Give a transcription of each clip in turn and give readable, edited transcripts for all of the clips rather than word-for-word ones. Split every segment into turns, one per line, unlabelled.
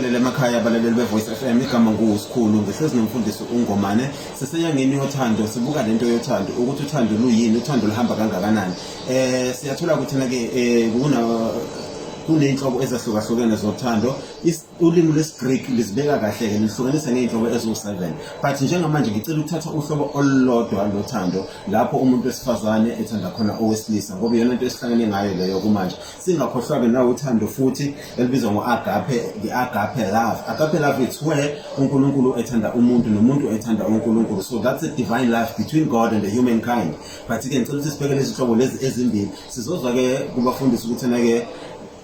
Lalele emakhaya abalaleli beVoice FM, igama nguSikhulu, ngihlezi nomfundisi uNgomane. Sisenyangeni yothando, sibuka lento yothando ukuthi uthando luyini, uthando luhamba kangakanani. Siyathola ukuthi na ke kuna kuney'nhlobo ezahlukahlukene zothando. Ulimi lwesiGreek lizibeka kahle-ke, lihlukanisa ngey'nhlobo eziwu-7, but njengamanje ngicela ukuthatha uhlobo olulodwa lothando lapho umuntu wesifazane ethanda khona owesilisa, ngoba iyona nto esihlangene ngayo leyo kumanje. Singakhohlwa-ke nawo uthando futhi elibizwa ngo-agape, the agape love. Agape love, it's where uNkulunkulu ethanda umuntu nomuntu ethanda uNkulunkulu, so that's a divine love between God and the humankind. But-ke ngicela ukuthi sibheke lezi hlobo lezi ezimbili. Sizozwa-ke kubafundisi ukuthi na-ke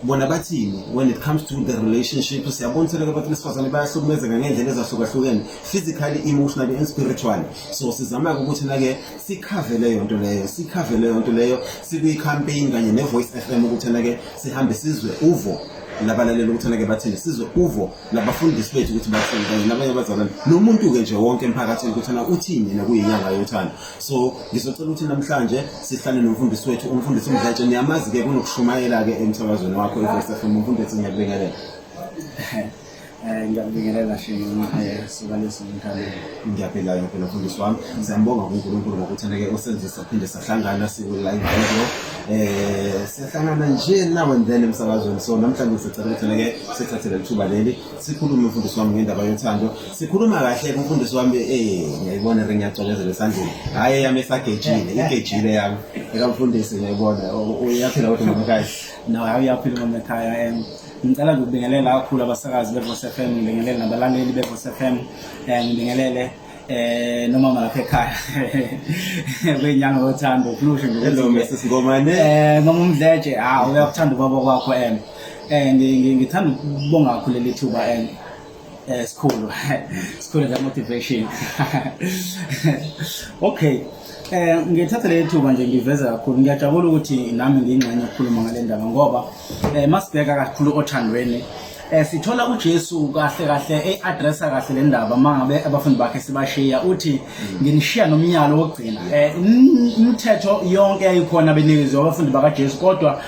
bona bathini when it comes to the relationship. Siyabona ukuthi abantu besifazane bayahlukumezeka ngey'ndlela ezahlukahlukene, physically, emotionally and spiritually. So sizama-ke ukuthi na-ke sikhave leyo nto leyo, sikhave leyo nto leyo sikwi-campaign kanye ne-Voice FM, ukuthi na-ke sihambe sizwe uvo labalaleli ukuthi na-ke bathini, sizwe uvo labafundisi bethu ukuthi bathini, kanye nabanye abazalwane nomuntu-ke nje wonke emphakathini ukuthi na uthini yena kuyinyanga yothando. So ngizocela ukuthi namhlanje sihlale nomfundisi wethu, umfundisi uMdletshe. Niyamazi-ke kunokushumayela-ke emsakazweni wakho i-Voice FM. Umfundisi, ngiyakubingelela.
Ngiyakubingelela Shema, suka leso ngikhaleni.
Ngiyaphila ngiyaphila, mfundisi wami. Siyambonga kuNkulunkulu ngokuthi-ke usenze saphinde sahlangana siku-live video. Siyahlangana nje now and then emsakazweni, so namhlanje sicela ukuthi-ke sithathe leli thuba leli sikhulume, mfundisi wami, ngendaba yothando. Sikhuluma kahle kumfundisi wami. Ngiyayibona ring yacwebezela esandleni. Hhayi, eyami esagejile, igejile yami. Ekamfundisi ngiyayibona. Uyaphila kodwa mama?
No, hayi, uyaphila mama ekhaya. Ngicela nje ukubingelela kakhulu abasakazi beVoice FM, ngibingelele nabalaleli beVoice FM, ngibingelele nomama lapha ekhaya kwenyanga yothando, ufuna usho nje.
Hello, Mrs Ngomane.
Mama uMdletshe, ah, uyakuthanda ubaba kwakho. Ngithanda ukubonga kakhulu leli thuba, sikhulu sikhulu nge motivation. Okay, ngithatha leli thuba nje ngiveze kakhulu, ngiyajabula ukuthi nami ngiyingxenye ukukhuluma ngale ndaba, ngoba masibheka kakhulu othandweni, sithola uJesu kahle kahle e-addressa kahle le ndaba. Mangabe abafundi bakhe sibashiya, uthi, "Nginishiya nomyalo wokugcina." Imithetho yonke yayikhona benikezwe abafundi bakaJesu, kodwa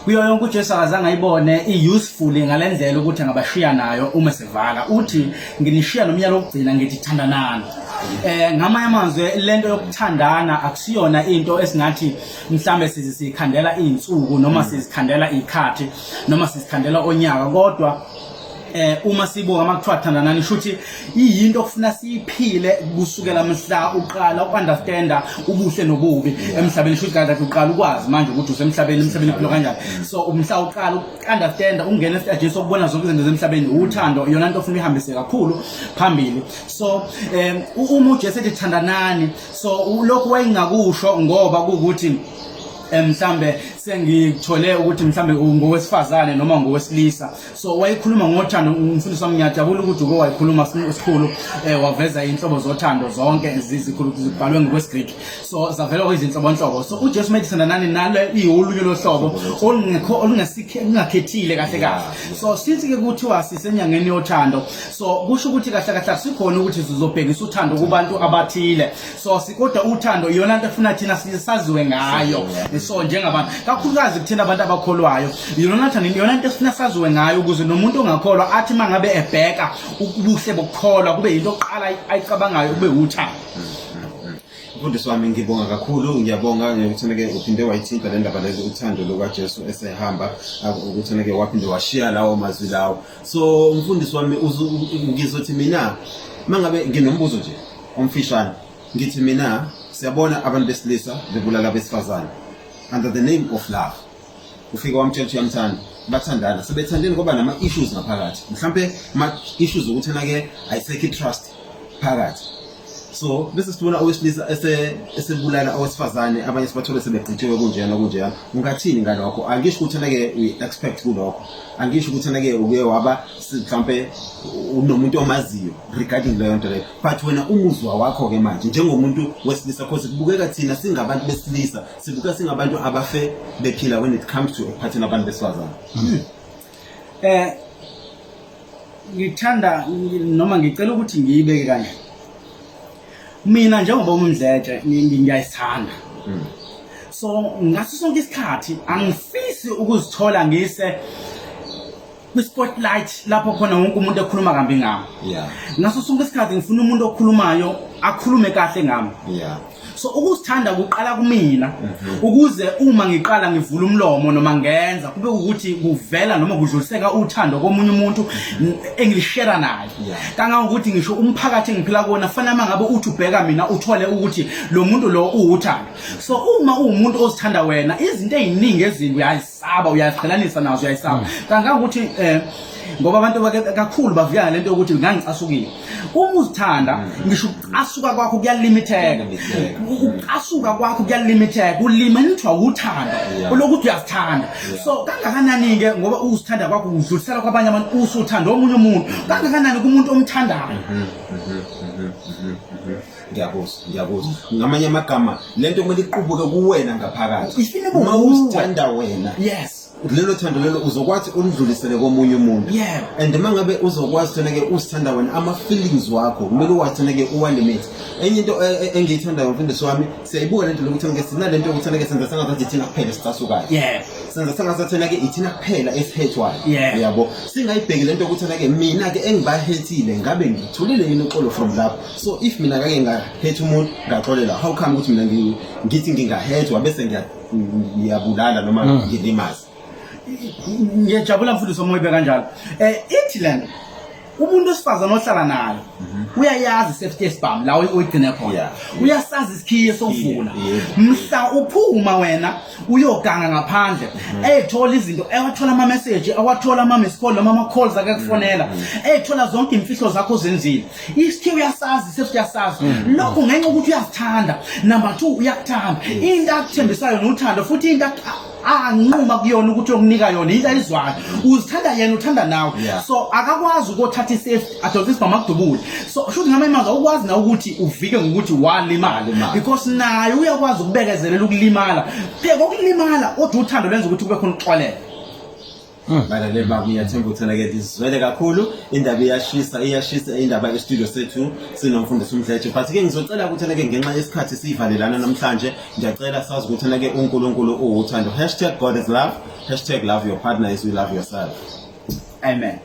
kuyo yonke uJesu akazange ayibone i-useful ngale ndlela ukuthi angabashiya nayo uma sevala. Uthi, "Nginishiya nomyalo wokugcina, ngithi thandanani." Ngamanye amazwi, lento yokuthandana akusiyona into esingathi mhlambe sizikhandela iy'nsuku noma sizikhandela iy'khathi noma sizikhandela onyaka, kodwa uma sibuka uma kuthiwa thandanani, shuthi iyinto okufuna siyiphile kusukela mhla uqala uku-understanda ubuhle nobubi emhlabeni. Shuthi kahle uqala ukwazi manje ukuthi usemhlabeni, emhlabeni uphila kanjani. So umhla uqala uku-understanda, ungena esitagini sokubona zonke izinto zemhlabeni, uthando iyona nto ofuna uyihambise kakhulu phambili. So uma uJesu ethi thandanani, so lokhu wayengakusho ngoba kuwukuthi mhlambe sengithole ukuthi mhlambe ngowesifazane noma ngowesilisa. So wayekhuluma ngothando. Umfundisi wami, ngiyajabula ukuthi uke wayikhuluma sikhulu, waveza inhlobo zothando zonke zikhulu zibhalwe ngokwesiGreek, so zavela kwizinhlobonhlobo. So uJesu methi thandanani, nale iwolunye lohlobo olungekho olungakhethile kahle kahle. So sithi ke kuthiwa sisenyangeni yothando, so kusho ukuthi kahle kahle akusikhona ukuthi sizobhekisa uthando kubantu abathile. So kodwa uthando iyona nto efuna thina saziwe ngayo. So njengabantu, kakhulukazi kuthina abantu abakholwayo, iyona thando, iyona nto efuna saziwe ngayo, ukuze nomuntu ongakholwa athi mangabe ebheka ubuhle bokukholwa, kube yinto oqala ayicabangayo, kube uthando.
Mfundisi wami, ngibonga kakhulu, ngiyabonga ngokuthi-ke uphinde wayithinta le ndaba lezi, uthando lukaJesu esehamba, ukuthi-ke waphinde washiya lawo mazwi lawo. So mfundisi wami, ngizothi mina mangabe nginombuzo nje omfishane, ngithi mina siyabona abantu besilisa bebulala abesifazane under the name of love. Ufike wamtshela ukuthi uyamthanda, bathandana, sebethandeni ngoba nama-issues ngaphakathi, mhlampe ama-issues ukuthi na-ke ayisekho i-trust phakathi. So bese sibona owesilisa esebulala owesifazane, abanye sibathole sebegqitshiwe kunjena kunjena. Ungathini ngalokho? Angisho ukuthi na-ke uyi-expect kulokho, angisho ukuthi na-ke uke waba mhlampe unomuntu omaziyo regarding leyo nto leyo, but wena umuzwa wakho-ke manje njengomuntu wesilisa, cause kubukeka thina singabantu besilisa sibuka singabantu abafe bephila when it comes to ekuphatheni abantu besifazane.
Ngithanda noma ngicela ukuthi ngiyibeke kanje. Mina njengoba uMdletshe ngiyayithanda, so ngaso sonke isikhathi angifisi ukuzithola ngise kwi-spotlight lapho khona wonke umuntu ekhuluma kambi ngami. Ngaso sonke isikhathi ngifuna umuntu okhulumayo akhulume kahle ngami. So ukuzithanda kuqala kumina, ukuze uma ngiqala ngivula umlomo noma ngenza kube ukuthi kuvela noma kudluliseka uthando komunye umuntu engilishera naye. Kangangokuthi ngisho umphakathi engiphila kuwona fanele uma ngabe uthi ubheka mina uthole ukuthi lo muntu lo uwuthando. So uma uwumuntu ozithanda wena, izinto ey'ningi ezimbi uyayisaba, uyaziqhelanisa nazo, uyayisaba. Kangangokuthi ngoba abantu kakhulu bavika lento yokuthi ngangicasukile. Uma uzithanda, ngisho ukucasuka kwakho kuyalimitheka. Ukucasuka kwakho kuyalimitheka, ulimithwa uthando olokuthi uyazithanda. So kangakanani-ke, ngoba uzithanda kwakho udlulisela kwabanye abantu, usuthanda omunye umuntu, kangakanani kumuntu omthandayo.
Ngiyakuzwa, ngiyakuzwa. Ngamanye amagama, lento kumele iqubuke kuwena ngaphakathi.
Ifuna ibe
Uma
kuwe.
uzithanda wena, lelo thando lelo uzokwazi ulidlulisele komunye umuntu. And uma ngabe uzokwazi thona-ke uzithanda wena, ama-feelings wakho kumele uwazi thona-ke uwalimit. Enye into engiyithandayo, mfundisi wami, siyayibuka lento lokuthi-ke sinalento yokuthi-ke senza sengazathi ithina kuphela esicasukayo. Senza sengazathi thina-ke ithina kuphela esihethwayo. Yabo, singayibheki lento yokuthi-ke mina-ke engibahethile ngabe ngitholile yini uxolo from lapho. So if mina kake ngahetha umuntu ngaxolela, how come ukuthi mina ngithi ngingahethwa bese ngiyabulala noma ngilimaze?
Ngiyajabula mfundisi omoya ibe kanjalo. Ithi lento umuntu wesifazane ohlala naye uyayazi safety yesibhamu la oyigcine khona. Uyasazi isikhiye sokuvula. Mhla uphuma wena uyoganga ngaphandle, eyithola izinto, ewathola ama message, awathola ama miss call noma ama calls akakufonela, eyithola zonke imfihlo zakho ozenzile. Isikhiye uyasazi, safety uyasazi. Lokho ngenxa ukuthi uyazithanda. Number 2, uyakuthanda. Into akuthembisayo nothando, futhi into anquma kuyona ukuthi uyokunika yona into ayizwayo. Uzithanda yena, uthanda nawe. So akakwazi ukothatha isafety adonse isibhamu akudubule. So shuthi ngamanye amazwi awukwazi na ukuthi uvike ngokuthi walimala,
Walimala.
because naye uyakwazi ukubekezelela ukulimala. Phela kokulimala kodwa uthando lwenza ukuthi kube khona ukuxolela.
Balaleli bami, ngiyathemba ukuthi ke lizwele kakhulu indaba, iyashisa, iyashisa indaba e-studio sethu sinomfundisi uMdletshe. But ke ngizocela ukuthi ke ngenxa yesikhathi siyivalelana namhlanje, ngiyacela sazi ukuthi ke uNkulunkulu uwuthando. #GodIsLove, #LoveYourPartner as you love yourself.
Amen.